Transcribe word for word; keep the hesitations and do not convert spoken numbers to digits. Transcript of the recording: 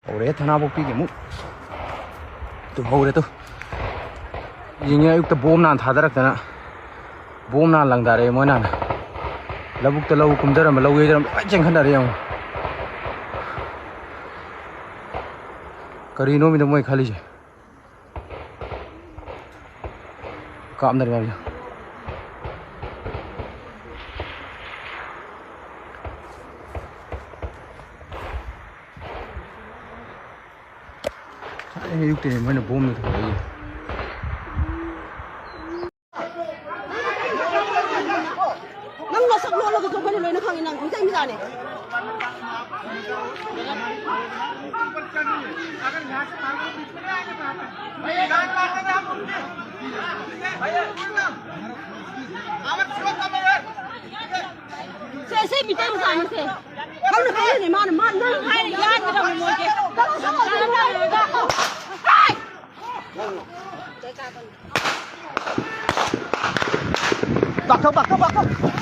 ꯍꯧꯔꯦ ꯊꯅꯥꯄꯣꯛꯄꯤꯒꯤ ꯑꯃꯨꯛ꯫ ꯇꯨ ꯍꯧꯔꯦ ꯇꯨ꯫ ꯌꯦꯡꯉꯦ, ꯑꯌꯨꯛꯇ ꯕꯣꯝ ꯅꯥꯟ ꯊꯥꯗꯔꯛꯇꯅ, ꯕꯣꯝ ꯅꯥꯟ ꯂꯪꯗꯥꯔꯛꯑꯦ ꯃꯣꯏ ꯅꯥꯟ꯫ ꯂꯧꯕꯨꯛꯇ ꯂꯧ ꯀꯨꯝꯖꯔꯝꯕ, ꯂꯧ ꯌꯩꯖꯔꯝꯕ ꯂꯣꯏ ꯆꯦꯟꯈꯠꯅꯔꯦ ꯌꯦꯡꯉꯣ꯫ ꯀꯔꯤꯅꯣꯃꯤꯗ ꯃꯣꯏ ꯈꯜꯂꯤꯁꯦ? ꯀꯥꯞꯅꯔꯦ ꯃꯌꯥꯝꯁꯦ꯫ ꯉꯁꯥꯏ ꯑꯌꯨꯛꯇꯩꯅꯦ ꯃꯣꯏꯅ ꯕꯣꯝꯗꯣ ꯊꯥꯗꯔꯛꯏꯁꯦ꯫ ꯅꯪ ꯅꯁꯛ ꯂꯣꯜꯂꯒꯁꯨ ꯑꯩꯈꯣꯏꯅ ꯂꯣꯏꯅ ꯈꯪꯉꯤ, ꯅꯪ ꯃꯤꯇꯩ ꯃꯆꯥꯅꯦ꯫ ꯁꯦ, ꯁꯦ, ꯃꯤꯇꯩ ꯃꯆꯥꯅꯤ ꯁꯦ꯫ ꯈꯪꯅ ꯈꯪꯅꯅꯦ ꯃꯥꯅ, ꯃꯥ ꯅꯪ ꯍꯥꯏꯔ ꯌꯥꯟꯒꯗꯕꯅꯤ ꯃꯣꯏꯁꯦ꯫ ꯀꯛꯊꯧ, ꯀꯛꯊꯧ, ꯀꯛꯊꯧ꯫